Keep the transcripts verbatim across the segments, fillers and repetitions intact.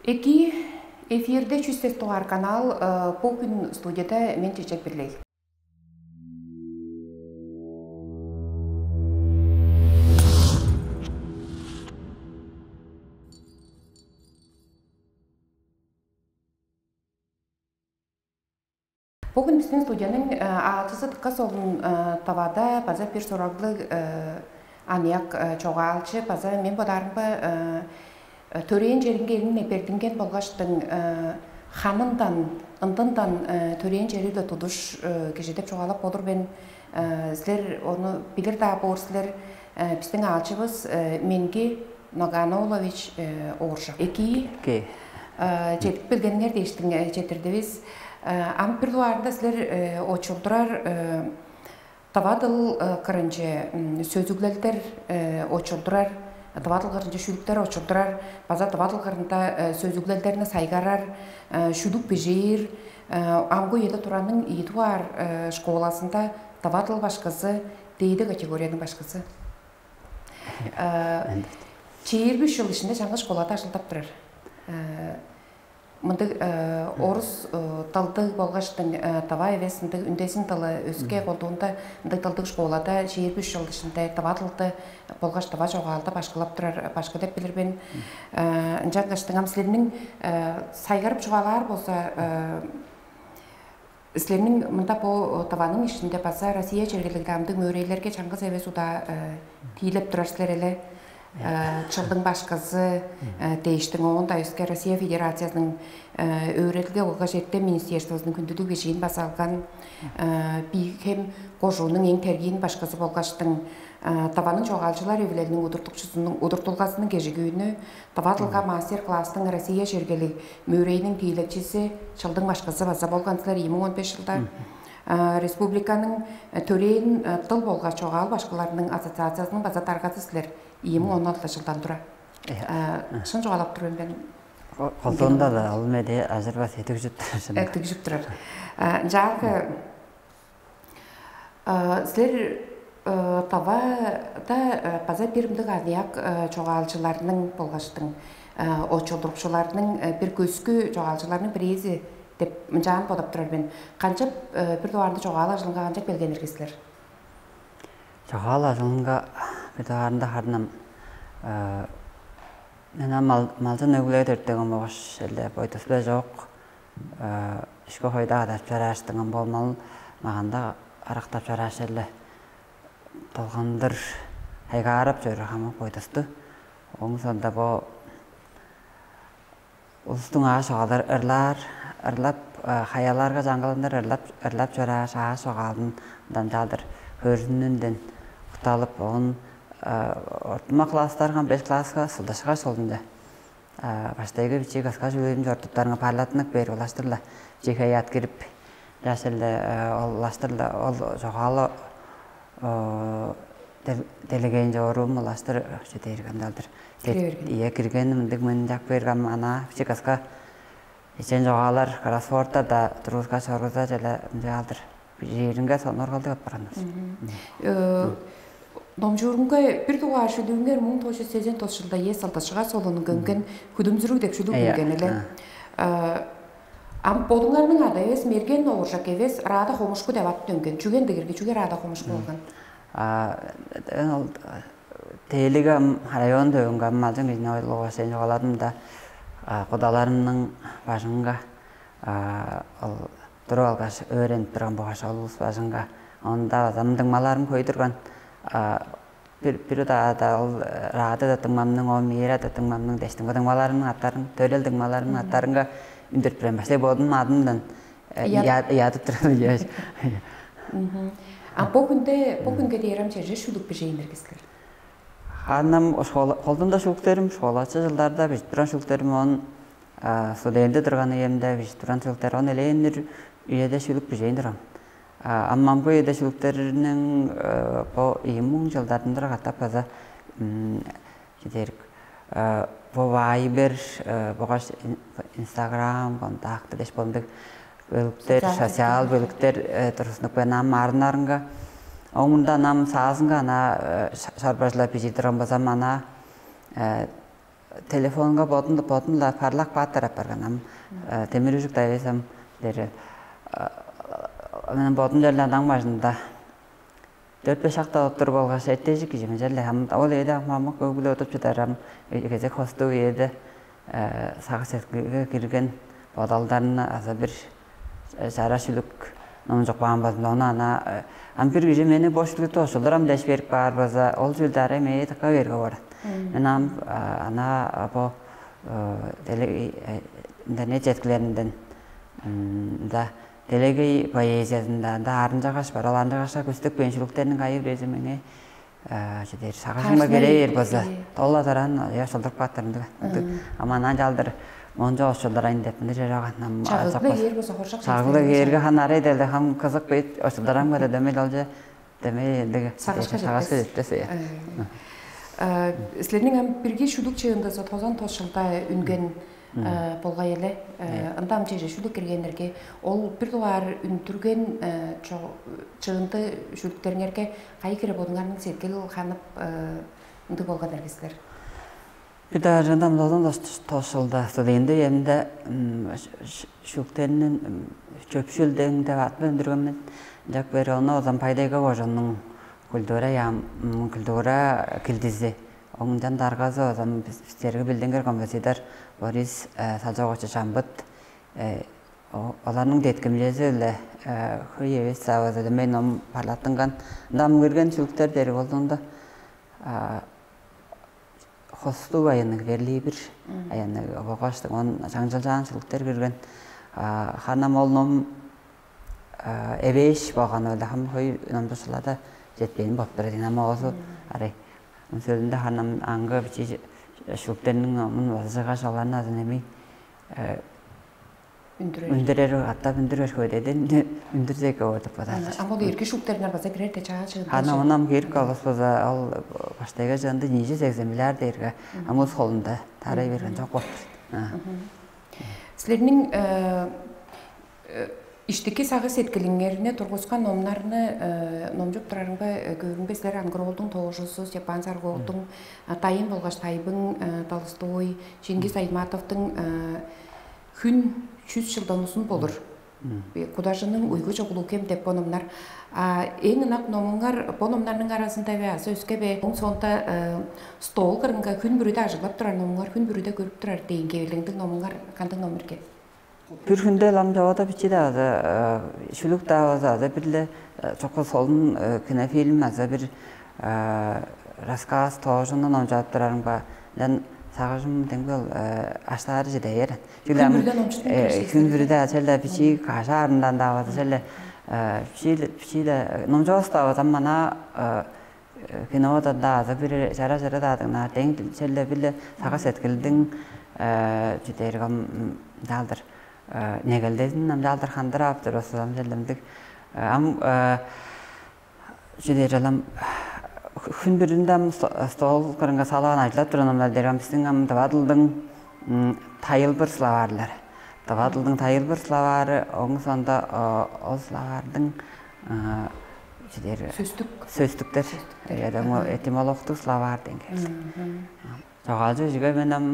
Эки эфирде чүс сес дугаар канал. Э, Бу күн студияда мен Чечек Бирлей. Бүгүн биздин студиянын аалчысы дыка солун Тавада база бир сураглыг аныяк чогаалчы, база мен бодаарымга төрээн черинге эринине бердинген болгаштың, ханындан, ындындан төрээн чери-биле тудуш кижи деп чугаалап болур мен. Силер ону билир-даа боор силер. Биздин аалчыбыз Менги Ноганоолович Ооржак. Эки. Эки. Чедип келгениңер дээштиң четирдивис. Ам бир дугаарында силер очулдурар тыва дыл кырынче сөзүглелдер очулдурар, тыва дыл кырынче шүлүктер очулдурар, база тыва дыл кырында сөзүглелдерни сайгарар, шүлүк бижиир. Амгы үеде туранның ийи дугаар школасында тыва дыл башкызы, дээди категорияның башкызы. Чээрби үч чыл ишинде чаңгыс школада ажылдап турар. Мындыг орус дылдыг болгаштың, тыва эвес, ындыг үндезин дылы өске колдуунда, ындыг дылдыг школада чээрби үч чыл ишинде тыва дылды болгаш тыва чогаалды башкылап турар башкы деп билир мен. Ынчангаштың ам силерниң сайгарып чугаалаар болза, силерниң мында бо Тываның ишинде база Россия чергелиг дамдыг мөөрээлерге чаңгыс эвес удаа тиилеп турар силер эле. Чылдың башкызы дээштиң, оон-даа өске Россия Федерациязының өөредилге болгаш эртем министерствозунун күндүлүг бижиин база алган, Бии-Хем кожуунуң эң тергиин башкызы болгаштың, Тываның чогаалчылар эвилелиниң удуртукчузунуң удуртулгазының кежигүүнү, тыва дылга мастер-класстың Россия чергелиг мөөрейиниң тиилекчиси, чылдың башкызы база болган силер ийи муң он беш чылда. Республиканың төрээн дыл болгаш чогаал башкыларының ассоциациязының база даргазы силер ийи муң он алты чылдан тура. Шын чугаалап тур мен. Колдуунда-ла ол медээ ажырбас, эдигжип турар. Эдигжип турар. Ынчаарга силер Тавада база бир мындыг аныяк чогаалчыларның болгаштың, очулдурукчуларның, бир көскү чогаалчыларның бирээзи деп мынчаан бодап турар мен. Канчап бир дугаарында чогаал ажылынга канчап келген ирги силер? Чогаал ажылынга бир дугаарында харын ам мен ам малчын өглээ төрүттеген болгаш эле бойдус-биле чок, ишке-хойда кадарып чорааштың, ам болмал маганда арактап чорааш эле долгандыр хайгаарап чоруур хамык бойдусту. Ооң соонда бо улустуң ааш чогаалдар ырлаар, ырлап, хаяларга чаңгылыныр ырлап ырлап чорааш, ааш чогаалындан чаалдыр хөрүнүнден укталып, оон ортумак класстарга, беш класска сылдашкаш, солунче баштайгы бичии кыска чүүлүн чорудуптарынга парлаттынып бээр улаштыр-ла, чеге аят кирип, жашылды улаштыр-ла ол чогаалы делегейин чоруум улаштыр чүдээргендалдыр. Кире берген. Ийе, кирген мындыг мен жак бергам ана бичии кыска ичен чогаалар кроссвордтарда тургузгаш, чоргуза чеде ынчаалдыр. Жеринге сонургалдыг апарганнар. Номчуурунга бир дугаар шүлүүңер муң тос чүс сезен тос чылда ес алдашыга солунуң көмген хүдүмзүрүг деп шүлүг Ыя, көмген эле. Ам бодуңарның ада эвес, Мерген Ооржак эвес, Рада Хомушку деп ат төнген. Чүген дегерге, чүге Рада Хомушку болган? А, ол тээлиги ам район дөөгүнгө ам малчын кижини ойлугу сен чугаладым да, кудаларымның бажыңга ол туруп алгаш, өөренип турган болгаш, ол улус бажыңга онда база мындыг маларын көй турган. Бир бир удаада ол Рада дыдыңмамның, ол Мира дыдыңмамның дештиң быдыңмаларының аттарын, төрел дыңмаларының аттарынга үндүрүп турган. Баштай бодум адымдан ыядып турган. Ыяш. А бу күндө бу күнгө дээр ам черже шүлүк бижейнер кислер. Ханнам школа холдунда шүлүктерим, школачы жылдарда бижип турган шүлүктерим, он студентте турган ыйымда бижип турган шүлүктер, он элээн үеде шүлүк бижейн турган. Аммамгы үеде шүлүктериниң бо ийи муң жылдарында катап база чидерик бо Вайбер, богаш Инстаграм, Контакты деш болдук бөлүктер, социал бөлүктер турсунуп каан ам арыннарынга, оңунда нам саазынга ана шарбажылап бижидир омбазам ана Телефонга бодун бодун-ла парлак бааттар апарган ам, э, демир ужук дайвесам дери. Мен бодум черле анаң бажында дөрт-беш шакта отур болгаш эртежик кижи мен черле ам ол эде мамык өгүлү отуп чыдарам. Кезек хостуг эде сагыш эткиге кирген бодалдарны аза бир чара шүлүк номчук баан болзун. Ону ана ам бир кижи мени бо шүлүктү ошулдурам деш берип баар болза, ол чүүлдү ара мээ тыка берге барат. Мен ам ана бо интернет четкилеринден да делегей поэзиязында да арын чагаш бар. Ол арын чагашка көстүк бен шүлүктерниң кайы бирээзи меңээ чедер сагажыңга бере бээр болза, тола таран я шылдырып кааттырын деген. Ама анан жалдыр мончо ошчулдурайн деп мындай жараган. Чагылгы ээр болза хоржок. Чагылгы ээрге хан арай делде хам кызык бейт ошчулдурам када демел олча демей элдиги. Сагышка сагышка жетпес. Жетпес. Силерниң ам бирги шүлүк чыындызы тозан тос жылда үнген болгай эле. Ында ам чеже шүлүк киргеннерге ол бир дугаар үндүрген чыынды шүлүктериңерге кайы кире бодуңарның сергел ханып ындыг болган эргистер? Бидаарындан лолун тошулда студенти эмде шүктенин чөпшүлдең деп ат өндүргөмүн жак бери ону озан пайдайга кожуннуң культура ям культура килдизи оңдан даргазы озан бистерге билдингер композитор Борис Сажогович Шамбыт оларның деткимчези эле хөй эвес саавазы эле мен ном парлаттынган ындам кирген шүлүктер дери болзуңда хостуг аянныг верлибир аянныг обогоштуг он чаңчылчаан шүлүктер кирген. Ханам ол ном эвээш болган ол хам хөй номдушулада жетпээн болуп турар ама оозу арай сөөлүндө ханам аңгы бичи шүлүктерниң номун базыжыгаш оларны азын эми үндүрер үндүрер аттап үндүрер хөйдеден үндүрзек деп бодаар. Ама ол эрги шүлүктериңер база бирерде чаа чыгып Хана онам кирип калбас болза ал баштайга жыынды нижи сегизен миллиард эрге амыс холунда тарай берген жок болуп. Силерниң иштики сагыш сеткилиңерне тургускан номнарны номчуп турарыңга көөрүңбе силер Ангыролдуң тоожузу Степан Саргоолдуң Дайын болгаш Тайбың Толстой, Чингис Айтматовдуң Хүн чүс жылдан узун болур. Кудажының уйгу чогулуу кем деп бономнар. А эң ынак номуңар бо номнарның арасында бе азы өске бе оң соонда стол кырынга хүн бүрүдө ажыглап турар номуңар хүн бүрүдө көрүп турар дейин кевелеңдиг номуңар кандыг ном эрге? Бир хүнде лам жавада бичи да азы шүлүк да азы азы бир-ле чокку солун кинофильм азы бир рассказ тоожундан омчаап турарымга дан сагыжым демги ол аштаары жедеер. Чүгле Күн бүрүдө номчуттун күн бүрүдө ачалда бичи каша арындан да база челе бичи бичи да номчоос да база мана кинода да азы бир жара жара даадыңнаар дең челе биле сага сеткилдиң чүдээргам даалдыр негелдезин ам даалдыр хандырааптыр осузам челемдик ам Чүдээр алам хүн бүрүндам стол кырынга салаан ажылап турганымда дергем биздин ам дывадылдың тайылбыр словарьлар. Дывадылдың тайылбыр словары оң сонда ол словарьдың чүдээр сөстүк сөстүктер этимологтук словарь деген. Жогаалчы жиге мен ам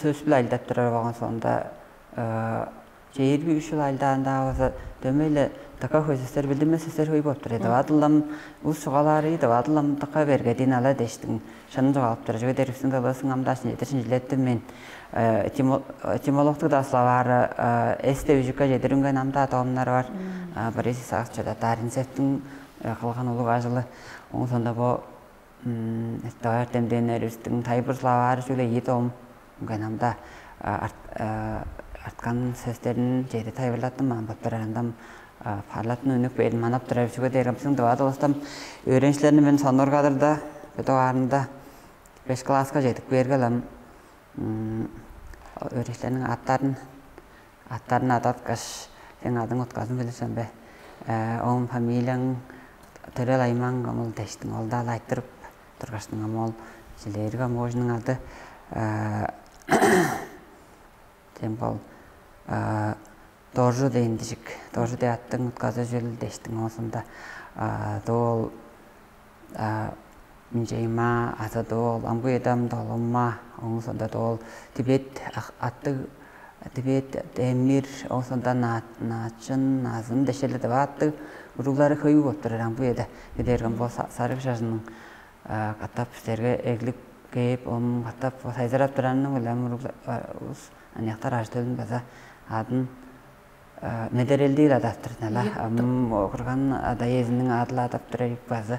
сөс-биле ажылдап турар болгон соонда чээрби үш жыл ажылдаандаавыза дөмей-ле дыка хөй сөстер билдинмес сөстер хөй болуп тур эди. Адылам ус чугаалаар ийди, адылам дыка бергедиин ала дештиң шынын чугаалап тур. Чүге дээрге биздин кылыысың амдааш нетер шинчилеттим мен. Этимологтуг да словары эс деп үжүккө чедиринген амдаа доомнар бар. Борис Исаак Чодатаринцевтиң кылган улуг ажылы. Оң соонда бо Эртеваар демдээниривистиң тайылбыр-сылааваары чүгле ийи том. Ынчан ам-даа арткан сөстерин чеди тайылбырлаттым, ам боттар арандам парлаттын үнүп бээрин манап турар. Чүге дээрге бистиң дываадывыстан өөреникчилерни мен сонургадырда, бо дугаарында беш класска чедип кээрге-ле ам өөреникчилерниң аттарын Аттарын адаткаш, сен адың утказын билир сен бе? Оон фамилияң төрел аймаң омул дештиң, ол-даа айтырып тургаштың ам ол жилээриг ам оожунуң ады чем бол доржу дээн дижик. Доржу деп аттың утказы чүл дештиң оозунда доол Мынчайма азы доол амгы эдам долума оңусунда доол Тибет аттыг Тибет демир оңусунда наачын назын дешеле деп аттыг уруглары хөйү болуп турар амгы эде. Бидерган бо сарыг шажының катап силерге эглип кээп ом катап сайзырап туранның биле ус аныяктар ажы төлүн база адын медерелдиил адап турдун ала. Ам окурган ада эзиниң адыл адап турар база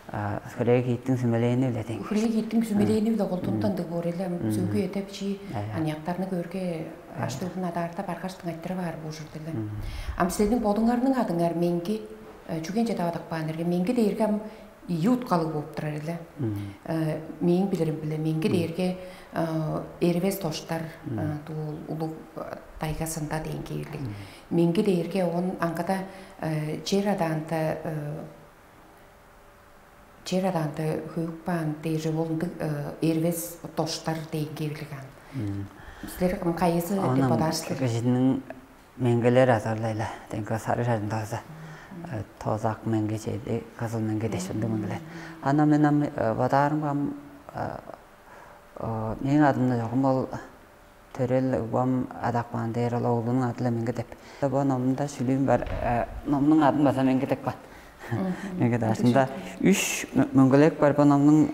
Хүрээ кииттиң сүмелээни биле дең. Хүрээ кииттиң сүмелээни биле колдунтан дег боор эле сөөгү эдеп чи аныяктарны көөрге аштыгын адаарда баргаш дыңайтыра баар буу ужурда эле. Ам силерниң бодуңарның адыңар меңги чүгенче давадак баан эрге меңги дээрге ам ийи уткалыг болуп турар эле. Мээң билирим биле меңги дээрге эрвес тоштар дуу улуг дайгасында дээн кээрлиг. Меңги дээрге он аңгада чер адаанда чер адаанда хөөгүп каан дээр же болундуг эрвес доштар дээн кээрлиг аан. Силер кайызы деп бодаар силер? Кижиниң меңгелер азарлайла. Тенка сары шажындагыза тозак меңге чеди кызыл меңге дешинди меңгелер. Ана мен ам бодаарым ам мээң адымда жогум ол төрел угбам адак баан дээр ол оглунуң ады-ла меңге деп. Бо номунда сүлүүм бар номнуң адын база меңге деп каан. Меңге дашында үш мөңгөлек бар бо номнуң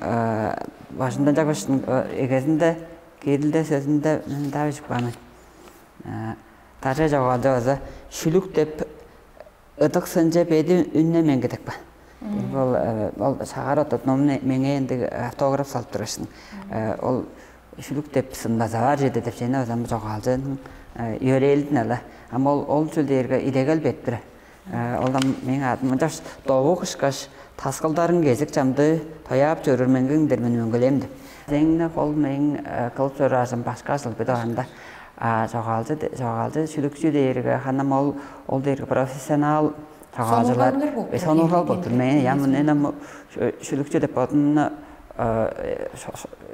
башында жагыш эгезинде кирилде сөзүндө мен даа бижип каан мен. Даржа жогаалча база шүлүк деп ыдык сынче беди үнне меңге деп каан. Ол ол шагаар отут номну меңээ ындыг автограф салып тургашын. Ол шүлүк деп сынмаза бар черде деп чейне озам жогаалчының йөрээлдин ала. Ам ол ол чүл дээрге идегел бет бир. Ол ам мээң адым мынчаш довуг ышкаш таскылдарын кезик чамды тояап чоруур меңгиңдер мен мөңгелем деп. Зеңне кол мээң кылып чораажым башка ажыл бит оанда. А жогаалчы жогаалчы шүлүкчү дээрге ханам ол ол дээрге профессионал Чогаалчылар сонургал болуп мен ям мен ам шүлүкчү деп бодумну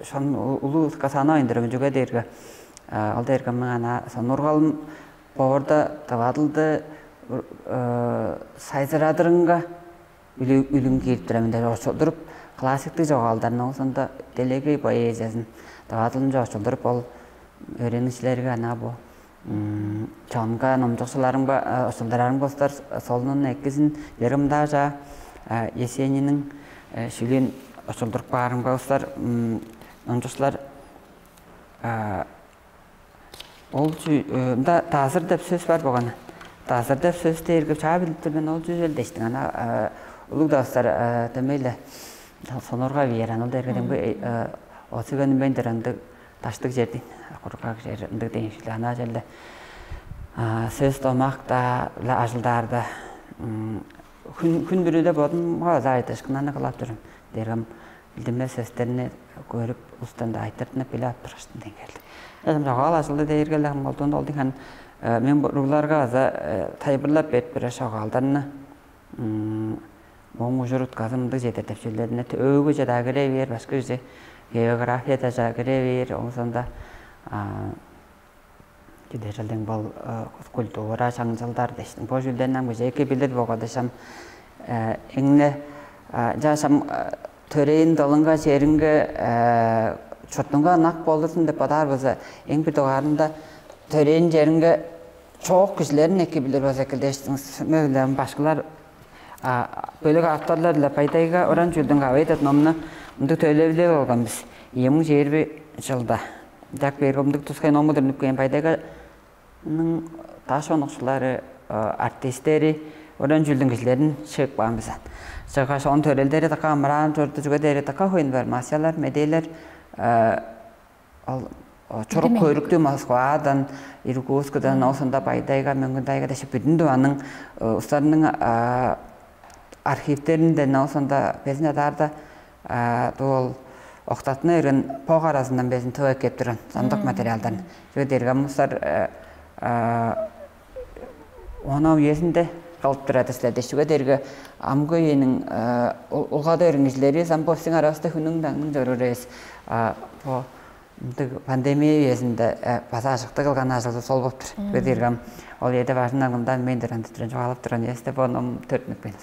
шон улуу касана ойндурам чүге дээрге ол дээрге мен ана сонургалым боорда дывадылды сайзырадырынга үлүң киирип турам деп очулдуруп классиктик чогаалдарны оңусунда делегей поэзиясын дывадылынча очулдуруп ол өөреникчилерге ана бу чонга номчукчуларың ба ошолдарарың болсудар солунун экизин берим даажа Есениниң шүлүүн ошолдуруп баарың ба устар номчукчулар ол мында дазыр деп сөс бар болган дазыр деп сөс дээрге чаа билип тур мен ол жүзел дештиң ана улуг дастар дөмейле сонурга биер аныл дээрге демге оцугенин мен дер ындыг даштыг чердин кургаг чер ындыг дээшли ана черде сөс домакта ажылдаарда хүн бүрүдө бодумга база айтышкыннарны кылап турум дээргем билдимес сөстерни көрүп устанда айтыртынып биле ап тургуштун деңгерди. Эдим жогаал ажылды дээргеле голдуунда олдуң хан мен бурууларга база тайбырлап берип бир шогаалдарны Моң ужур утказы мындыг чедер деп чүүлдерине өөгү чеда кире бээр, башкы кижи географияда ча кире бээр, оон соонда чүдежелдең бол культура, чаңчылдар дээштиң. Бо чүүлдерин ам кижи эки билир богады шам эңне жашам төрээн дылынга, черинге, чуртунга ынак болурзун деп бодаар болза, эң бир дугаарында төрээн черинге чоок кижилерин эки билир болза экилдештиң. Башкылар бөлүк авторлар-ла Байдайга оран чүүлдүң авайдат номну мындыг төлевлеп алган бис. Ийи муң чээрби чылда. Дак берге мындыг тускай ному дүрнүп кээн Байдайганың даш онукчулары, артисттери оран чүүлдүң кижилерин чыып каан бис. Чыгаш он төрелдери така амыраан чорду чүге дээри така хөйн бар массиялар, медээлер ол чурук көрүктү Москвадан, Иркутскадан, оосунда Байдайга, Мөңгүндайга дээш бүдүн дуваның устарының архивтеринден оосунда безин адаарда дуу ол октатына берген бок аразындан безин тыва эккеп турган сондук материалдан. Чүге дээрге мустар ону үезинде кылып турады силерде. Чүге дээрге амгы үениң улгада өрүңүчүлери самбо сиң арабыста хүнүң даңның чоруур эвес. Бо Ындыг пандемия үезинде база ажыктыг кылган ажылы сол болуптур. Бир диргем ол эде бажыңнан мындан мен дыран дитирен чугаалап турган эсте бо ном төрүнүп кел.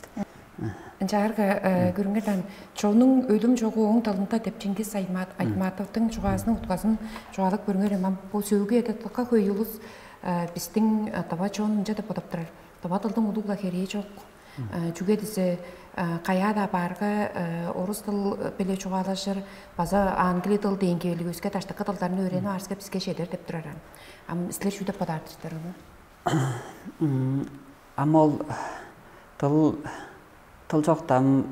Ынчаарга көрүңерден, чонуң өлүм чогу ооң тылында деп Чингис Айтматовдың чугаазының утказын чугаалап көрүңер эмам. Бу сөөгү эде тыка хөй улус биздин дава чон ынча деп бодоп турар. Дава тылдың улугла херээ жок. Чүге десе каяада баарга орус тыл биле чугаалашыр, база англи тыл дээн кибелиг өске даштыкы тылдарны өөренип аарыска биске шедер деп турар. Ам силер чүү деп бодаар силер ону? Ам ол тыл тыл чоктам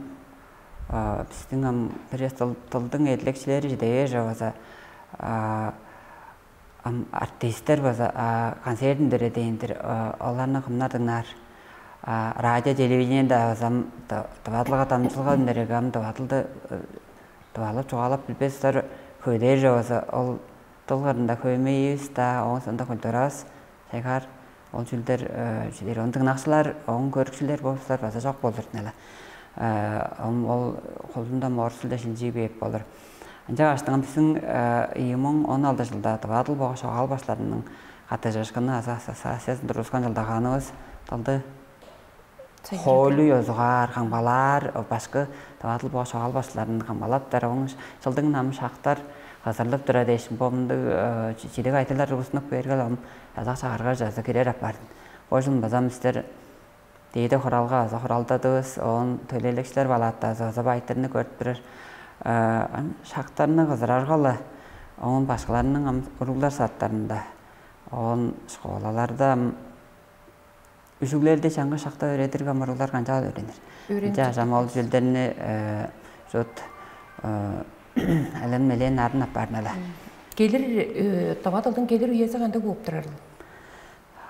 биздин ам бир тылдың эдилекчилери жидевер же база ам артисттер база концертиндер эдээнdir оларны кымнар дыңнаар? Радио, телевидениеде база ам дывадылга дамчылга үндерегем дывадылды дывалап чугаалап билбес улар хөйдээр же база ол дыл кырында хөймейивис да оон сонда культурабыз сайгаар ол чүүлдер чүдээр ону дыңнакчылар оон көрүкчүлер болуптар база жок болур динеле. Ол холдунда орус тилде шилчий бээп болур. Ынча баштыңан биздин ийи муң он алты жылда дывадыл богаш огаал башларының каттыжыышкыны азы ассоциациясын тургускан жылдагаанывыс дылды хоолуй озугаар камгалаар башкы дывадыл богаш огаал башларын камгалаптар оң жылдың нам шактар кызырлып тура дээшим бо мындыг чидиг айтылар устунуп бээргел ам жазак чагыргар жазы кирер аппарын. Бо жыл база мистер дээди хуралга азы хуралдадывыс оон төлээлекчилер палатазы база байтырны көрүп турар. Ам шактарны кызырарга-ла оон башкыларның ам уруглар сааттарында оон школаларда ам үжүглелди чаңгы шакта өөредирге ам уруглар канчаал өөренир? Ынча ажам ол чүүлдерни жут элен мелээн арын аппаарнала. Келир дава тылдың келир үези кандай бооп турарыл?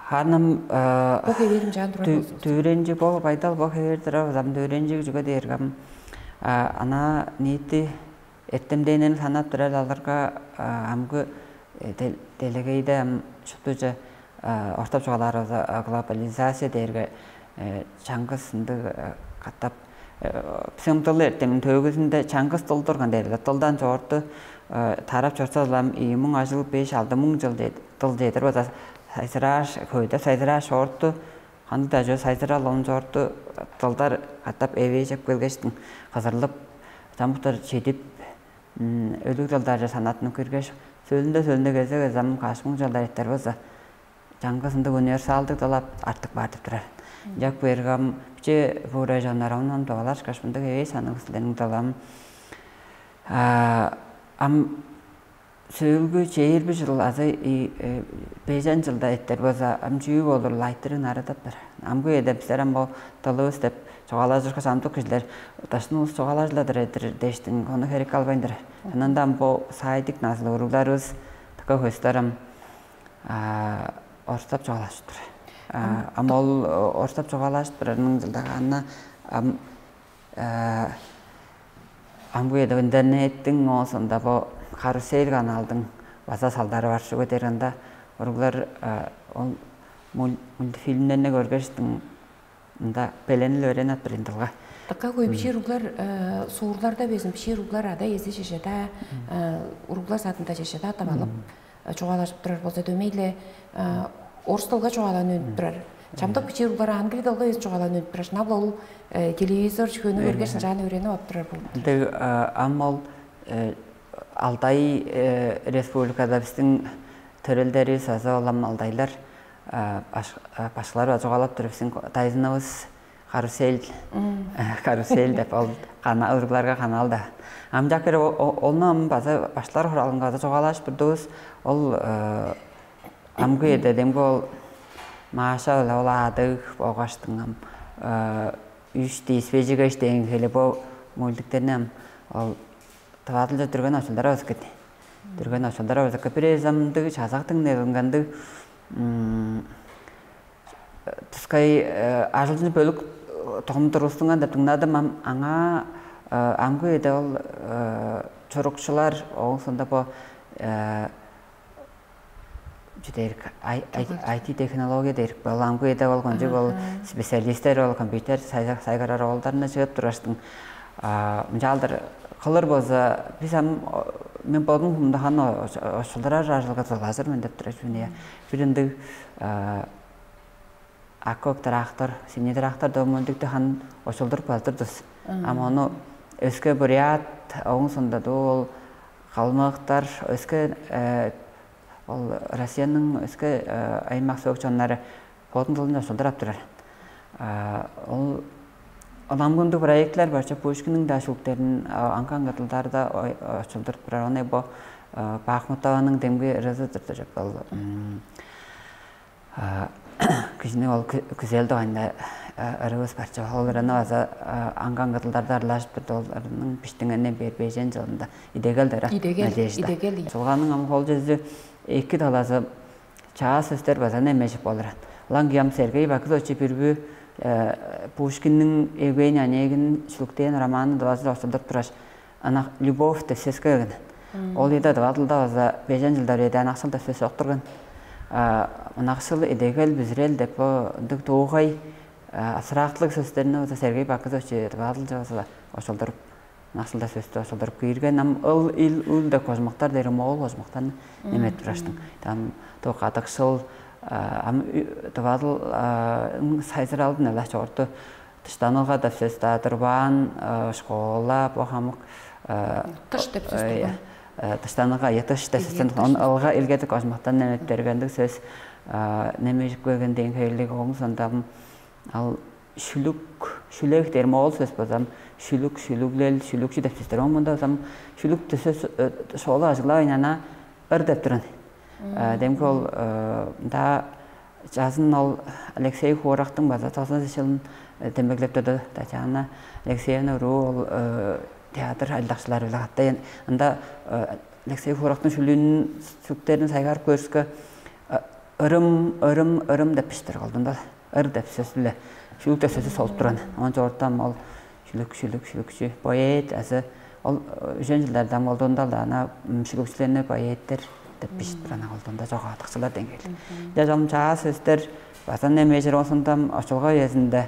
Ханым Бо хевээрим жаан турар болзувус. Дүүренчи бо байдал бо хевээр турар ам дүүренчи чүге дээргам ана ниити эртемденин санап турар аларга амгы делегейде ам шуптужа ортоп чугаалаарывызга глобализация дээрге чаңгыс ындыг катап сымдылы эртемин төөгүзүндө чаңгыс дыл турган дээр дылдан чогорту тарап чорсалам ийи муң ажыл беш алды муң жыл дыл дедир база сайзырааш хөйде сайзырааш чогорту кандыг-даа чүве сайзырал оон чогорту дылдар катап эвээжеп келгештиң кызырлып чамдыктар чедип өлүг дылдарже санаттынып киргеш сөөлүнде сөөлүнде кезе кезе ам каш муң чылдар эртер болза чаңгыс ындыг универсалдыг дылап артык баар деп турар. Жак берге ам че бурай жаннар онон дугалашкаш мындыг эвей саныг силерниң дылам ам сөөлгү чээрби жыл азы бежен жылда эттер болза ам чүү болурул айтырын арадап бар. Амгы эде бистер ам бо дылыбыс деп чугаалажырга чамдык кижилер дашын улус чугаалажыладыр эдир дээштиң ону херек албайн турар. Ананда ам бо саайдык назылы уругларыбыз тыка хөстөр ам орустап чугаалажып турар. Ам ол орустап чугаалажып турарының жылдагаанына ам амгы эде интернеттиң оозунда бо карусель каналдың база салдары бар чүге дээрге ында уруглар ол мультфильмдерни көргештиң мында беленил өрен ап турдуңар. Дыка хөй бишир углар суурларда безин бишир углар ада эзи чежеда уруглар садында чежеда атап алып чугаалажып турар болза дөмейле орус тылга чугаалаан өнүп турар. Чамдык бишир углар англи тылга безин чугаалаан өнүп турар. Шынап ол телевизор чүгөнү көргеш ынчаан өренип ап турар болуп. Ам ол Алдай республикада биздин төрелдерибиз азы улам алдайлар башкалар чугаалап туруп биздин дайзыныбыз карусель карусель деп ол уругларга канаал да. Амчак кире ону ам база баштылар хуралынга база чугаалашып турдувус. Ол амгы эде демги ол Маша ол ол аадыг болгаштың ам үш диспежигеш дээн хели бо мультиктерни ам ол Тывадылча дүрген очулдара базыккыт. Дүрген очулдара базыккы бир эзамдыг чазактың негингендиг тускай ажылчын бөлүк томдур устунган деп дыңнадым. Ам аңаа амгы эде ол чурукчулар оон сонда бо чүдээрик айти технология дээрик бол амгы эде бол кончуг ол специалисттер ол компьютер сайгарар оолдарына чыып тургаштың мынчаалдыр кылыр болза биз ам мен бодум хумдахан ошулдурар ажылга дылажыр мен деп тура чүнү бир ындыг акок трактор, синий трактор дөмөндүктү хан очулдуруп алдырдыс. Ам ону өске бурят, оң сонда ол калмыктар, өске ол Россияның өске аймак сөөгчү оннары бодун дылын очулдурап турар. Ол ылам күндүг проектлер барча Пушкинниң да шүлүктерин аңган кыдылдарда очулдуруп турар. Ону бо Бахмутованың демги ырызы-дыр деп ол кижини ол күзел дугайында ырывыс барча. Ол ырыны база аңган кыдылдарда ырлажып турду. Ол ырының биштиңенден бээр бежен жылында идегел дара Идегел, Надежда. Идегел. Чулганың ам хол чөзү эки талазы чаа сөстер база немежип болуран. Улан кыям Сергей Бакызович бүрбү Пушкинниң Евгений Онегин шүлүктээн романын дывазы очулдуруп тураш, ана любовь деп сөс келген. Ол ыйда дывадылда база бежен жылдар эде анакшыл деп сөс октурган. Ынакшыл идегел бүзүрел деп бо ындыг дуугай асыраактылыг сөстерни база Сергей Бакызович дывадылча база очулдуруп, ынакшылда сөстү очулдуруп киирген. Ам ыл ил ул деп кожмактар дери моол кожмактан неметип тураштың. Там то кадыкшыл ам дывадыл сайзыралдын эла чогурту тыштанылга деп сөс-даа турбаан, школа бо хамык Тыш деп сөс турган. Тыштанылга я тыш деп сөстен он ылга илгедик кожмактан неметип бергендиг сөс немежип келген деген хевирлиг оң сондам ал шүлүк шүлек дерим ол сөс базам шүлүк шүлүглел шүлүкчү деп сөстер оң мында базам шүлүк сөс шоолу ажыглавайн ана ыр деп туран. Демги ол да жазын ол Алексей Хуурактың база тозан чылын демеглеп турду. Татьяна Алексеевна уруу ол театр айлакчылары биле каттай ында Алексей Хуурактың шүлүүнүн сүктерин сайгарып көрүскө ырым ырым ырым деп биштир колдунда ыр деп сөс биле шүлүк деп сөсү солуп туран. Оон чогуртам ол шүлүк шүлүк шүлүкчү поэт азы ол үжен жылдардан болдугунда ана шүлүкчүлерни поэттер деп бижип туран олдунда чогаадыкчылар деңгээлиг. Дежам чаа сөстер база немежир оосундам очулга үезинде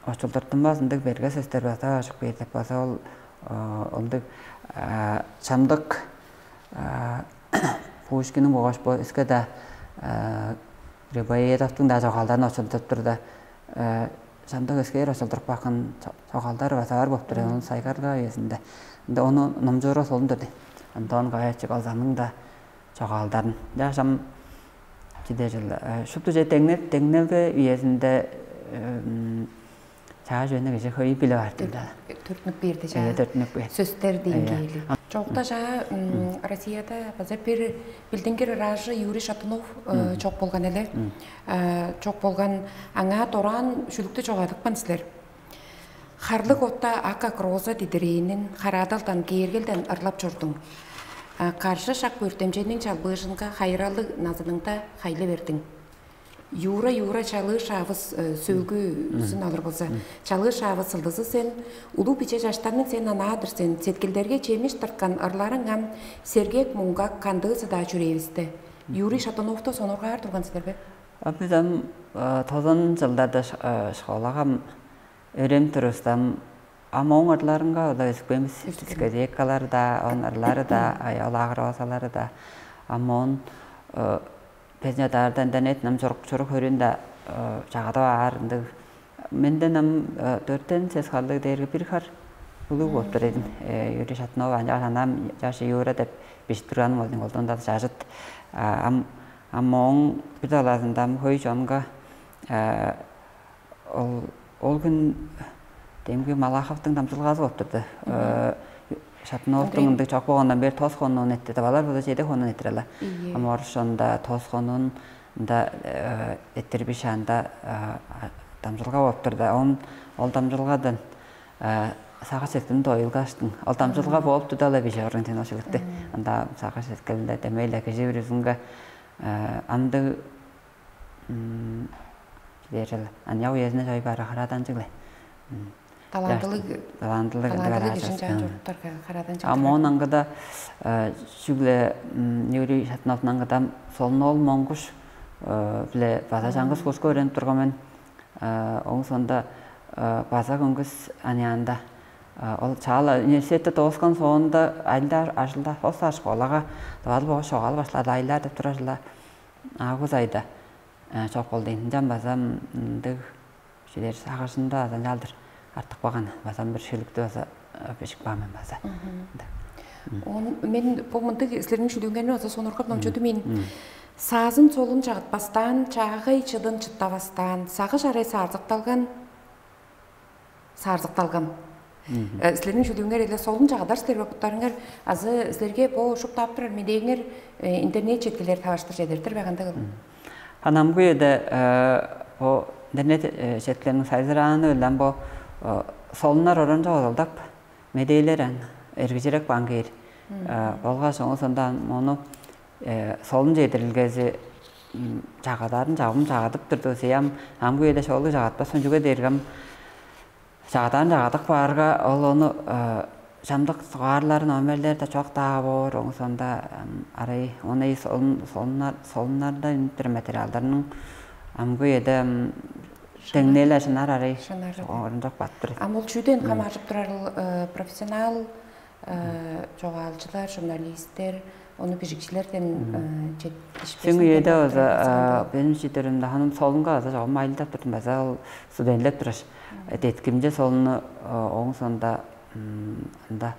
очулдуртунмас ындыг берге сөстер база ажык бээр деп база ол ындыг чамдык Пушкинниң болгаш бо өске-даа Грибоедовтуң-даа чогаалдарын очулдуруп турда, чамдык өскээр очулдуруп баккан чогаалдар база бар болуп турар. Ону сайгарга үезинде. Ында ону номчуура солун турду. Антон Гаевич Балзанның-да чогаалдарын. Жашам чиде жыл шупту же деңнел деңнелге үезинде чаа жөнү кижи хөй билип артында. Төртүнүк бирде Э, жаа төртүнүк бир. Сөстер Э, деңгээли. Чогута жаа Россияда база бир билдингир ыраажы Юрий Шатунов э, чок болган эле. Э, Чок болган аңаа дораан шүлүктү чогадыпкан силер. Харлыг отта ак ак роза дидирээнин хараадалдан кээргелден ырлап чордуң. Э, Каржы шак бөртемченниң чалбыыжынга хайыралыг назыныңда хайлы бердиң. Юра-юра чалыы шаавыс сөөлгүзүн алыр болза, чалыы шаавыс сылдызы сен улуг биче чаштарның сен анаадыр сен, сеткилдерге чемиш тырткан ырларың ам сергек муңгак кандыызы-даа чүрээвисте. Юрий Шатуновту сонургаар турган силер бе? А Биз ам тозон жылдарда школагам өрем турустам ам оң ырларынга ола өзүкпеймиз. Дискотекалар да, он ырлары да, аял агыр оозалары да. Ам он Пезнядаарда интернет нам чорук чорук хөрүн да чагадып аар ындыг. Менден ам дөртен сес халдыг дээрге бир хар улуу болуп тур эдим. Юрий Шатнова ынча санаам жаш Юра деп бижип турганым ол олдон да жажыт. Ам ам ооң бир талаазында ам хөй чонга ол ол хүн демги Малаховтың дамчылгаазы болуп турду. Шатновтуң ындыг чок болгондан бери тос хонуун этти деп алар болза чеде хонуун эттир ала. Ам орушонда тос хонуун ында эттирбиш анда дамчылга болуп турда. Он ол дамчылгадан сагыш сеткилин тоюлгаштың. Ол дамчылга болуп турда ала бижи орун тен ошиликти. Анда сагыш сеткилинде демейле кижи бир үзүнге андыг Дээрил аныяк үезине чоюп ара хараданчыгле. Талантылыг талантылыг талантылыг ишин жаан чоруптарга харадан А моон аңгыда чүгле Юрий Шатновтун аңгыдам солун ол моңгуш биле база чаңгыс курска өөренип турган мен. Оң сонда база көңгүс аныяанда ол чаала университетте дооскан соонда айылдаар ажылда хос школага дывадыл богуш чогаал башлады айылдаар деп турар жыла август айда. Чок болду. Ынчан база ындыг чүдер сагышында азанчалдыр артык баган база бир шүлүктү база бижип каан мен база. Мгм. Ында. Он мен бу мындыг силерниң шүлүүңерни база сонургап номчуду мен. Саазын солун чагытпастаан, чаагай чыдын чыттавастаан, сагыш арай саарзыкталган, саарзыкталган. Э, Силерниң шүлүүңер эле солун чагадар силер бе буттарыңар азы силерге бо шуптаап турар медээңер э, интернет четкилер таваштыр чедертир бе кандай кылып? Анамгы эде бо интернет четкилерниң сайзырааны ылан бо солунар оранча озалдап медээлер ан эргижирек баан кээр. Болгаш оңу сондан мону солун чедирилгези чагадарын чагым чагадып турду. Сыям амгы эде шолу чагатпасын чүге дергем Чагдан чагадык баарга ол ону чамдык сугаарлар номерлер да чок даа боор оңусунда арай ону солуннарда үнүттүр материалдарның амгы эде деңнээлер шынар арай орунжок баттыр. Ам ол чүүден хамааржып турарыл профессионал чогаалчылар, журналисттер, ону бижикчилерден жетишпесин. Сиң үеде база беним чидеримде ханын солунга база чогум айылдап турдум база ол студентлеп тураш. Деткимче солуну оң сонда ында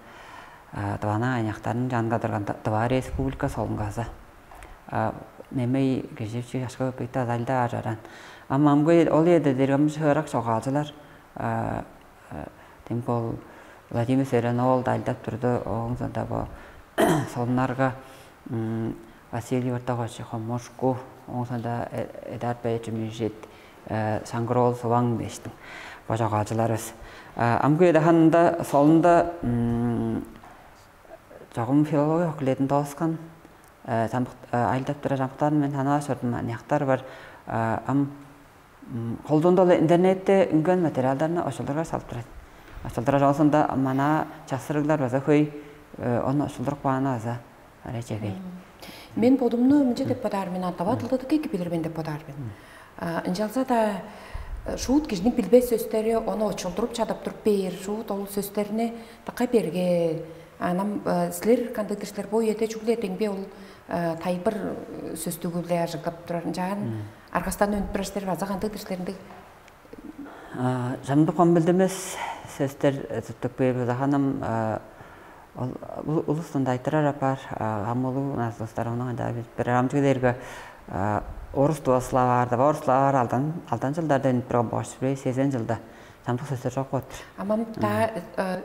дывана айняктарын жанга турган дыва республика солунгазы. Немей киживчи ашка бейт азалда ажаран. Ам амгы ол эде дергамчы хырак чогаалчылар. Тим бол Владимир Серен ол дайлдап турду. Оң сонда бо солунарга Василий Вартагович Хомушку, оң сонда Эдар Бейчимижит, Саңгыроол Суваң дештиң бо чогаалчыларыбыз. Амгы эдаханында солунда чогум филология факультетин дооскан айылдап тура чамыктаарын мен таныгаш ордум аныяктар бар. Ам холдуунда ол интернетте үнген материалдарны очулдурга салып турат. Очулдура жоосунда мана чаксырыглар база хөй ону очулдуруп кааны база арай чегей. Мен бодумну мынча деп бодаар мен антава тылдыдык эки билир мен деп бодаар мен. Ынчалза-даа шуут кижиниң билбес сөстери ону очулдуруп чадап туруп бээр, шуут ол сөстерни дыка берге. Анам силер кандыдыр силер бо үеде чүгле деңбе ол тайбыр сөстүгү-биле ажыглап турар. Ынчаан аргастан өнүп турар силер база кандыдыр силеринде Чамдык он билдимес сөстер туттук бээр база ханым улустун дайтырар апаар. Ам улуу назылыстар ону анда бир амчы дээрге орус дува славаарда орус славаар алдан алдан жылдарда үнүп турган бош бир сезен жылда чамдык сөстер жок болуптур. Амам да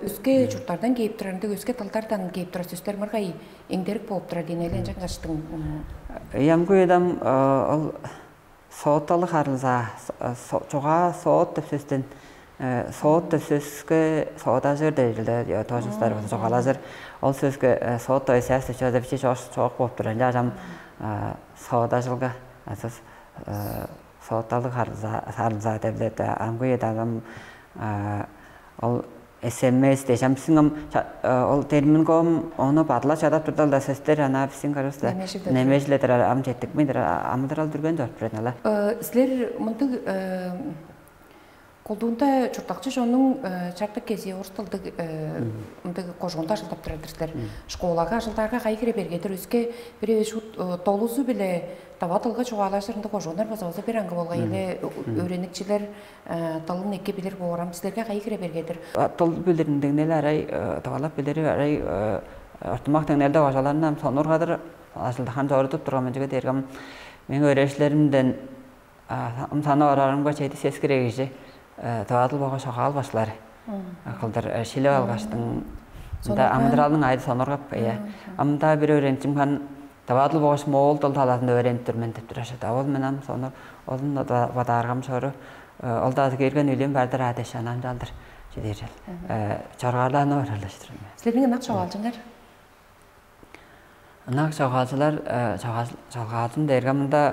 өске чурттардан кээп турарында өске тылдардан кээп турар сөстер мыргай эңдерик болуп турар дейн эле ынчан каштың. Ямгы эдам ол Сооталыг харылзаа, чугаа соот деп сөстен соот деп сөске соодажыр дээрилде тоожустар болза чугаалажыр. Ол сөске соот деп эсяс деп чооза биче чоок болуп тур. Ынча ажам соодажылга асыс сооталыг харылзаа деп билет. Амгы адам ол СМС дээш ам сиңем ол термингом ону бадыла чадап турдал да сөстер ана бисиң көрөс да немежиле турар ам жеттикмин амыдырал дүрген жоруп турат ала. Силер мындыг колдуунда чурттакчы чоннуң чартык кези орус тылдыг мындыг кожуунда ажылдап турар силер. Школага ажылдаарга кай хире бергедир өске бир эвес шут долузу биле дава тылга чугаалаажырында кожуунар база база бир аңгы болгай эле өөреникчилер дылын эки билир боорам силерге кайы кире бергедир? Дыл билириндигнели арай тывалап билири арай ортумак деңнелде ожаларындан сонургадыр ажылдахан чорудуп турган мынчыгы дээргем мээң өөрешлеримден ымсаны орарымга чеди сескире кижи тывадыл бога шогаал башлары кылдыр шилип алгаштың ында амыдыралдың айды сонургап ыя ымда бир өөренчим хан Даваадыл болгаш моол дыл талаазында өөренип тур мен деп турар шыда. Ол мен ам сону олун бодааргам шору ол дазы кирген үлем бардыр аа дээш анамчалдыр чедиржил. Чоргаарлааны оралыштыр. Силерниң ынак чогаалчыңар? Ынак чогаалчылар чогаалчын дээрге мында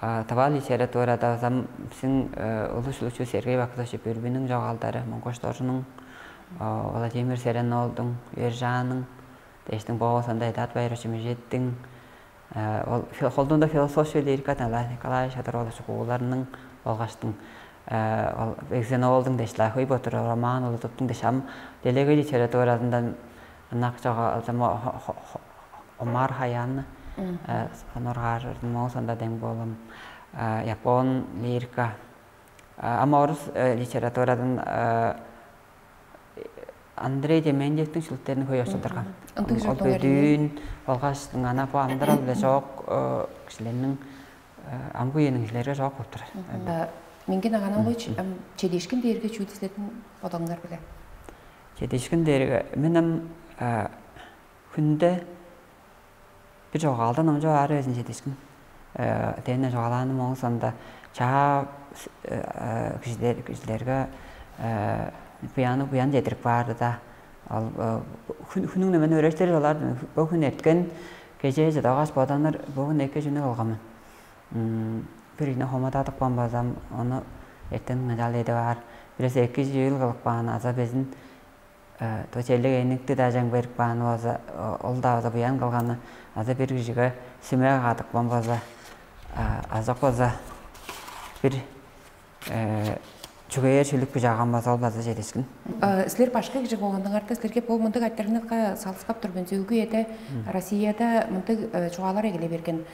Тыва литературада ызам бисиң улус улучу Сергей Бакытович Бюрбинниң чогаалдары, Монгуш Доржунуң, Владимир Серен-оолдуң, Ержааның, дээштиң боо сонда Эдуард Байырович Межеттиң, ол холдуунда философия лирикадан Николай Шадыр-оолович Кууларның болгаштың ол Бегзен-оолдуң дээш Лахый Ботур роман улудуптуң дээш ам делегей литературазындан ынак чогаалдама Омар Хаяны Сонургаар моң сонда дең болум япон лирика, ама орус литературадан Андрей Дементьевтиң шүлүктерин хөй очулдурган. Ындыг Ол чүрдүңер бөдүүн болгаш ана бу амдырал биле жоок кишилерниң амгы үениң кишилерге жоок болуп турар. Минген Аганалович, чедишкин дээрге чүү силердин бодооңар биле? Чедишкин дээрге мен ам хүндө бир чогаалдан ынча баар безин чедишкин. Тээне чогаалааным оң сонда чаа кижилерге буяны буян чедирип баарды да. Ал хүнүң немен өөрештер олар бу хүн эрткен кежээ чыдагаш боданыр бу хүн эки жүнү кылгамын. Бир үйүнө хомададык бомбазам, ону эртен ынчал эди баар. Биресе эки жыыл кылып каан аза безин то челлиг эникти дажаң берип кааны болза, ол-даа база буян кылганы аза бир кижиге сүме кадык бомбаза, азак болза бир чүгээр шүлүк бижааган болза ол база чедишкин. Силер башка кижи болгондуңарда силерге бу мындыг альтернативага салыскап тур мен. Сөөлгү эде Россияда мындыг чугаалар эгелей берген.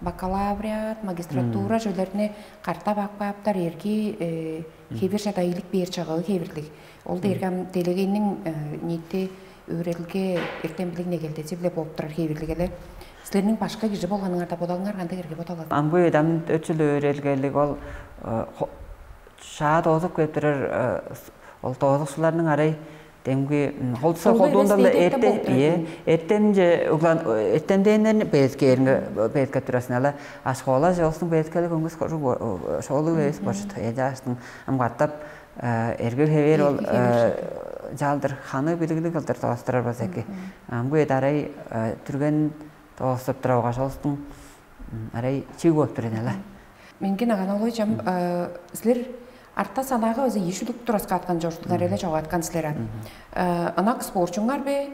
Бакалавриат, магистратура жөлерни картап акпааптар эрги хевир жада илик бээр чагыы хевирлиг. Ол дээрге ам делегейниң ниити өөрелге эртем билиг негелдези биле болуп турар хевирлиг эле. Силерниң башка кижи болганыңарда бодооңар кандай эрге бодалат? Ам бу эдам өчүл өөрелгелиг ол шаа доозуп кеп турар ол доозукчуларның арай демги холдуса холдуунда эрте ие эртемже углан эртемденнерни бээскээринге бээскеп турасың ала а школа жолсуң бээскелик өңүс шоолуг эвес бошут эжаштың ам катап эргел хевээр ол жалдыр ханы билиглиг кылдыр тоостурар болза эки. Ам бу эдарай түрген тооступ тура болгаш олустуң арай чиг болуп тур эне ла. Мингин Аганалович, ам силер арта санаага өзү ийи шүлүк тураскааткан чордуңар эле чогааткан силер ат. Ынак спортчуңар бе?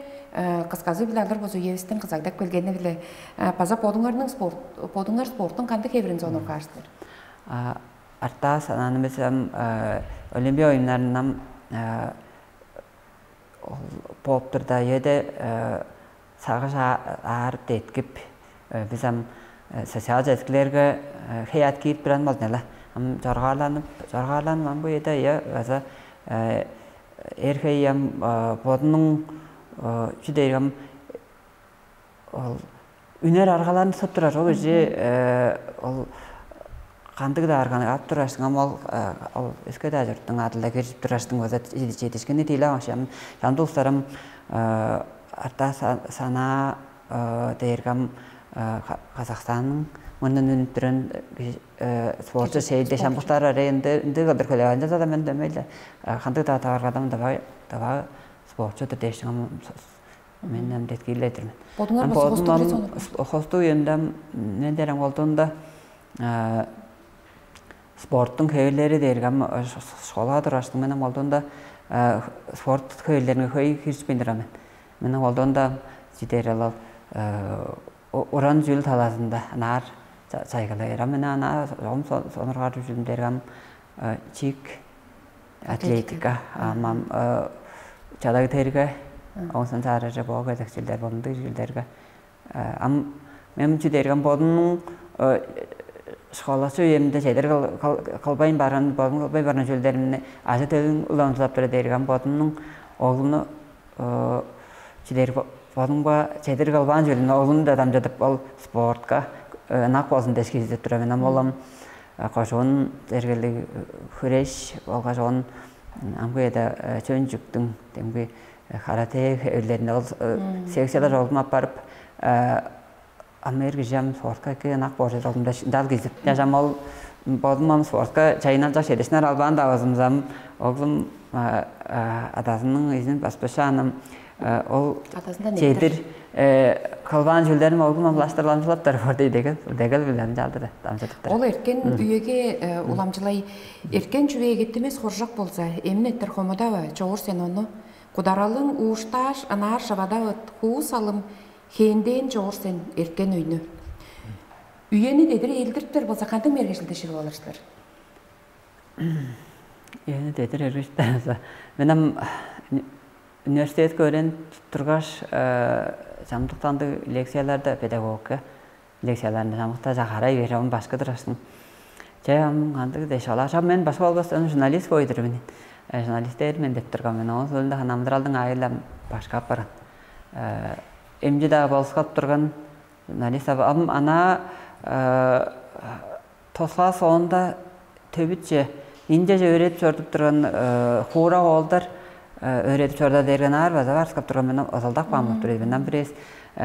Кысказы биле алыр болза үевистен кызагдап келгени биле база бодуңарның спорт бодуңар спорттун кандыг хевирин сонургаар силер? Артаа санаанывыс ам Олимпия оюннарындан болуп турда, ийеде сагыш аар деткип, бис ам социал четкилерге хей ат киирип туран болдун эла. Ам чоргаарланып, чоргаарланып ам бу ийеде ыя база эр хей ам бодунуң чү дээр ам ол үнер аргаларын сып турар ол кижи ол кандыг-даа арганы ап турарсың ам ол ол өске-даа чурттуң адылда киржип турарсың база чедишкини тиилеп аңшам чамдык улустарым арта санаа дээргам Казахстанның мурнун үнүп туран спортчу сейде шамбуктар арайында ындыг кылдыр хөлеванча да мен дөмейле кандыг-даа таваргадам давай давай спортчу-дур дээшиң ам мен ам деткииледир мен. Бодуңар Ам база бодум хостуг ам билесиң ону. Хостуг үемде ам мен дерем колдуунда спорттуң хевирлери дээрге ам школага тургаштың мен ам колдуунда спорт хевирлерине хөй киришпейн турам мен. Мен ам колдуунда чидер алал уран чүүл талаазында анаар чайгылай берем. Мен ана чогум сонургаар чүүлүм дээрге ам чик атлетика, ам ам чадаг терге, оңсон саараже боога эдекчилдер болумдуг жилдерге. Ам мен чү дээргем бодумнуң школачы үемде чедер кылбайн барган, бодум кылбайн барган чүүлдеримни ажы төлүн уламчылап тура дээргем бодумнуң оглуну чү дээр бодумга чедер кылбаан чүүлүн оглуну да дамчыдып ол спортка ынак болзун дээш киирдип тура мен. Ам ол ам кожуун дергелиг хүреш болгаш оон амгы эде чөн жүктүң демги каратэ хевирлеринде ол секциялар оглум аппарып ам эр кижи ам спортка эки ынак болчу оглум дээш ынчаал киирдип. Дээш ам ол бодум ам спортка чайынналчак чедишинер албаан-даа болзумза ам оглум адазының изин баспашаан ам ол Адазында чедир кылбаан чүүлдерин оглум ам улаштыр ламчылаптар бор дейт эгел. Дегел билем жалдыр дамчыдыптар. Ол эрткен үеге уламчылай эрткен чүве эгеттимес хоржок болза, эмин эттер хомудава, чогур сен ону. Кударалың ууштааш, ынаар шывадавыт, хуу салым, хээнден чогур сен эрткен өйнү. Үени дедир элдиртер болза, кандыг мергежилде шилип алыр силер? Эни дедир эргиштенза. Мен ам университетке өөренип тургаш, Чамдыктанды лекцияларда педагогка лекцияларында чамдыкта жагара берем башкы турашсың. Че ам кандыг деш олар мен башка болбостон журналист бой турмун. Журналист дээр мен деп турган мен. Оон соонда намдыралдың айылам башка апаран. Эмчи даа болускап турган журналист ам ана тосуа соонда төбүтче инчеже өөредип чорудуп турган хуурак оолдар өөредип чорда дээрген аар база барскап турган мен озалдак баам болуп тур эди. Мындан бирээс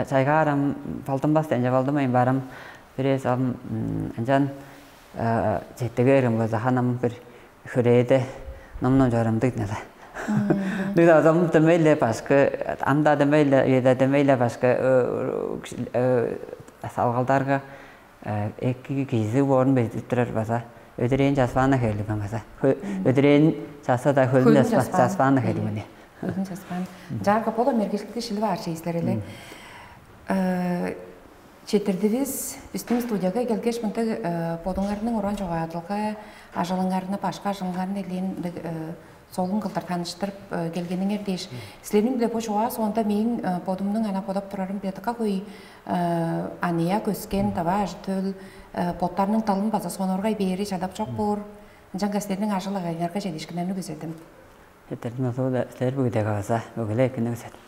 чайгаарам балдымбас денче балдымайн барам. Бирээс ам ынчан четтеге берген болза ханам бир хүрээде номнон чорумдуг нела. Дыгда озом демейле башкы анда демейле үйеде демейле башкы салгалдарга эки кижи боорун безидип турар база өдүрээн часпаана хээлиген база өдүрээн часа да хөлүн часпаана хээлигени. Хөлүн часпаан. Жаарга бола мергешликти шилип аар чейислер эле. Четирдивис биздин студияга келгеш мынтыг бодуңарның уран чогаадылга ажылыңарны башка ажылыңарны элээн мынтыг солун кылдыр таныштырып келгениңер дээш. Силерниң биле бо чугаа соонда мээң бодумнуң ана бодап турарым биле дыка хөй аныяк өскен даваа ажы-төл боттарының дылын база соноргай бээри чадап чок боор. Ынчангаш силерниң ажыл агайыңарга чедиишкиннерни күзедим. Этердин озууда силер бүгүдеге база бүгүле экини күзедим.